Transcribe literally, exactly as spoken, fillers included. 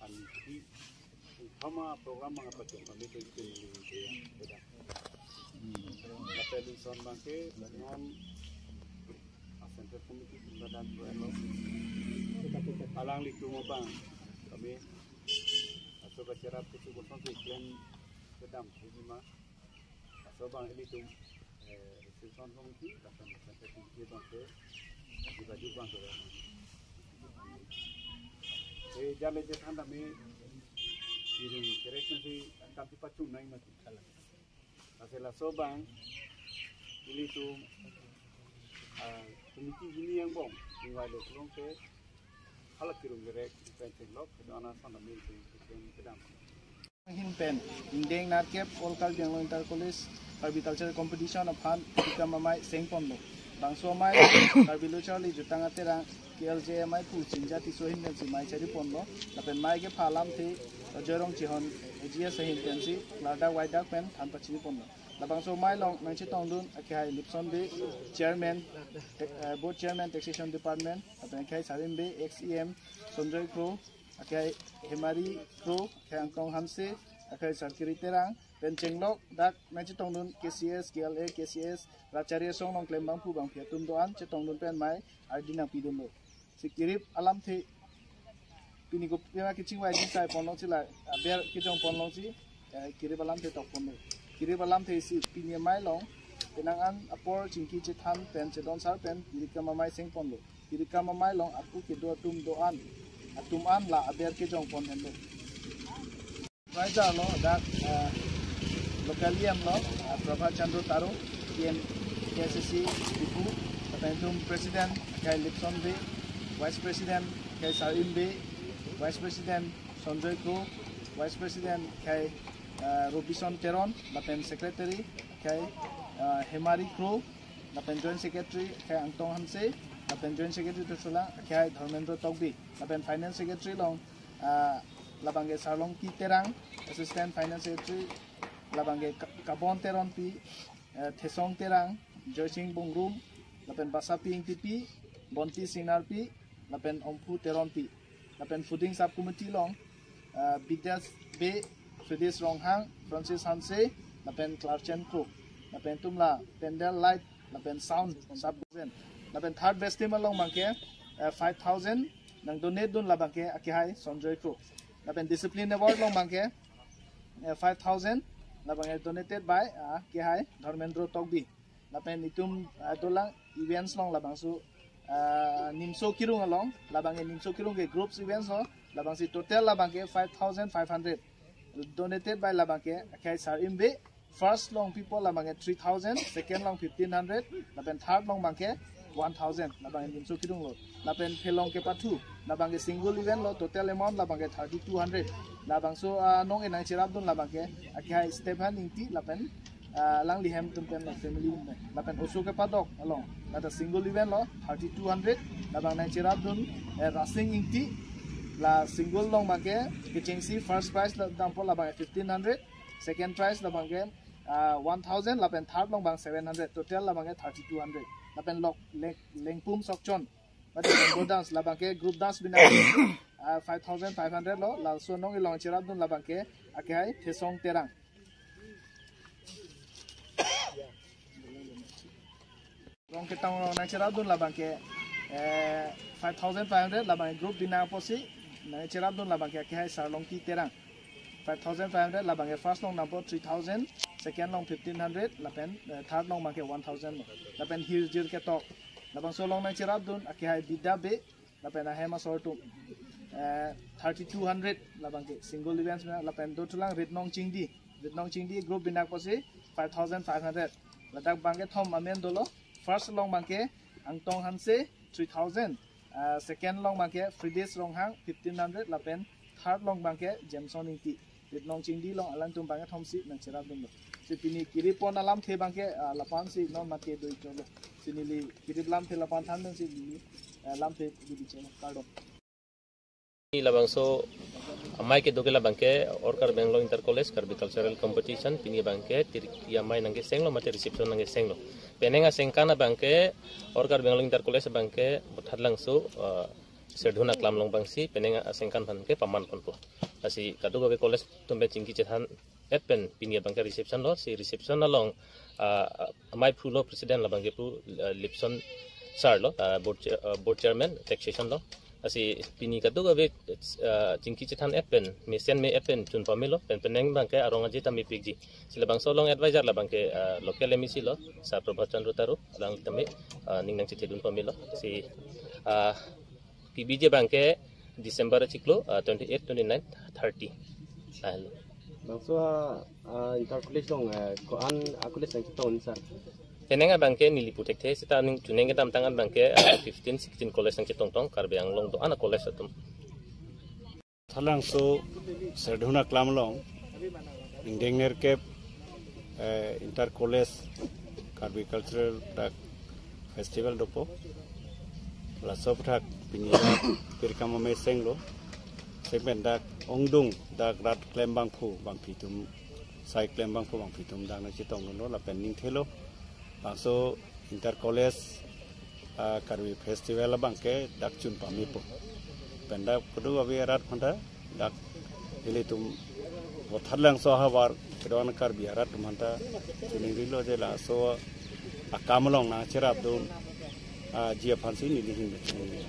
Anti hama program mga pacong kami tuh itu yang beda. Tapi Luzon bangke dengan Central Committee sudah dan dua lo. Alangli cuma bang kami asal bacara itu kosong sih klan kedam ini mah. Asal bang ini tuh eh, Sison Hongki, bahkan sampai tinggi bangke, juga juga bangke. Eh, jale je thanda me, kiring kerek nasi akan tipa cunai mati. Asal laso bang, ini tuh ah, komiti ini yang bong, tinggal lo pulang ke, halak kiring kerek, penting lok, kedua anak sana me itu, itu yang kedam. Ahin pen, ingdeng narkep All Karbi Anglong Inter College Karbi Cultural Competition aphan Kirit Kamamai sengponlo. Bangso amei Karbi Lo Charli Jutang Aterang K L J M I pu Chinja Tisso ahin pensi mei chariponlo. Lapen mei kepha alamthe Ajoy Rongchehon A G S ahin pensi klardak waidak pen than pachiniponlo. Labangso amei along nangchetongdun akehai Lipson Bey, Chairman, Te- eh, Board Chairman Taxation Department, lapen akehai Sarim Bey, ex E M, Sanjoy Kro, akehai Hemari Kro, akehai Angtong Hanse, akehai Sarkiri Terang, pen chenglok dak nangchetongdun K C S, K L A, K C S, Rachari Asong along klembangphu bangphi atum do-an chetongdun pen mei ardi nangpidunlo. Si kirit alamthe pini ko pima kechingvai dingsai ponlongsi la aber kejong ponlongsi eh, kirit alamthe tokponlo. Kirit alamthe si pini amei along penang an apor chingki chethan pen chedon sar pen Kirit Kamamai sengponlo. Kirit Kamamai along aku kedo atum do-an atum an la aber kejong pon henlo. Prize lo dak eh, local E M lo eh, Prabhat Chandra Taro, E M K S S C Diphu, lapen itum President akehai Lipson Bey, Vice President akehai Sarim Bey, Vice President Sanjoy Kro, Vice President akehai eh, Robison Teron, lapen Secretary akehai eh, Hemari Kro, lapen Joint Secretary akehai Angtong Hanse, lapen Joint Secretary tosulang akehai Dharmendra Tokbi, lapen Finance Secretary along ah, labangke Sarlongki Terang, Assistant Finance Secretary, labangke Ka- Kabon Teronpi, eh, Thesong Terang, Joysing Bongrum, lapen Basapi Ingtipi, Bonti Singnarpi, lapen Omphu Teronpi, lapen Fooding Sub Committee along, eh, Bidyas Bey, Fidis Ronghang, Francis Hanse, lapen Clarchen Kro, lapen itum la Pandal Light, lapen Sound Sub Committee, lapen third best team along bangke eh, five thousand nang donate dun labangke akehai Sanjoy Kro. Lapen Discipline Award along bangke eh, five thousand labangke donated by ah, akehai Dharmendra Tokbi. Lapen itum ah, dolang events along labangso ah, Nimso Kirung along, labangke Nimso Kirung ke groups events lo, labangsi total labangke five thousand five hundred donated by labangke akehai Sarim Bey. First along people labangke three thousand, second along fifteen hundred, lapen third along bangke one thousand, labangke Nimso Kirung lo. Lapen phelong kepathu, labangke single event lo, total amount labangke thirty two hundred. Labangso ah, nong enang cherapdun labangke akehai Stephen Ingti lapen ah, alangli hem atum pen lo family atum pen. Lapen oso kepadok along, lata single event lo thirty two hundred, labang nangcherapdun eh, Rasing Ingti, la single along bangke kechengsi first prize la dampo labang fifteen hundred, second prize labangke ah, one thousand, lapen third along bang seven hundred, total labangke thirty two hundred. Lapen lok leng- lengpum sokchon, mate rainbow dance labangke group dance bina ah, five thousand five hundred lo, laso nong ilong cherapdun labangke akehai Thesong Terang. Rong ketong rong nangcherapdun labangke eh, five thousand five hundred, labangke group bina apotsi nangcherapdun labangke akehai Sarlongki Terang. Five thousand five hundred, labangke first along dampo three thousand, second along fifteen hundred, lapen eh, third along bangke one thousand lo. Lapen hirjir ketok, labangso along nangcherapdun akehai Bidya Bey, lapen ahem asor atum eh, thirty two hundred labangke single events bina, lapen dothulang Ritnong Chingdi. Ritnong Chingdi group bina apotsi five thousand five hundred. Ladak bangkethom amen dolo. First along bangke Angtong Hanse three thousand. Ah, second along bangke Fidis Ronghang fifteen hundred, lapen third along bangke Jameson Ingti. Nongchingdi along alangtum bang kethom si nangcherapdunlo. Si pini kirip pon alamthe abangke, ah, lapu-an si non mate do-iklo. Si neli kirip lamthe lapu-an than dun si neli, ah, lamthe dun cheng kardom. Pini labangso amei kedo ke labangke All Karbi Anglong Inter College Karbi Cultural Competition pini abangke tiri amei nangkesenglo mate reception nangkesenglo. Penang asengkan abangke All Karbi Anglong Inter College abangke Bothatlangso, ah, Serdihun aklam along abangsi penang asengkan aphan ke paman ponpo. Lasi kadokave college atum pen chingki chethan-et pen pini abangke reception lo, si reception along, ah, amei phrulo president labangke pu, ah, Lipson sir lo, ah, board chair-, ah, board chairman taxation lo. Lasi pini kadokave, ah, chingki chethan-et pen, mesen me-et pen chun pamelo, pen penang abangke arong aje ta mepikji. Si labangso along advisor labangke, ah, local M A C lo, Sir Prabhat Chandra Taro, alang tame, ah, ning nangchethedun pamelo. Si, ah, P B J abangke December achiklo, ah, twenty-eight, twenty-nine, thirty. Lahelo. Bangso, ah, ah, Inter College along, eh, ko-an a-college nangchetong, sir? Penang abangke neli pu thekthe, seta ning chuneng kedamtang abangke, ah, fifteen, sixteen college nangchetongtong, Karbi Anglong do-an a-college atum. Bothatlangso Serdihun aklam along ingdeng nerkep, eh, Inter College Karbi Cultural dak festival dopo. Laso aphuthak pini dak pirkam amei senglo. Sepen dak ongdung dak rat klem bangphu bangphi atum, sai klem bangphu bangphi atum dak nangchetongdunlo lapen ningthelo. Bangso Inter College, ah, Karbi Festival abangke dak chun pamepo. Pen dak kadokave arat aphanta dak ilitum Bothatlangso ahavar kedo-an Karbi arat atum aphanta chiningrilo je laso akam along nangcherapdun, ah, ji aphansi neli ahin chiningrilo.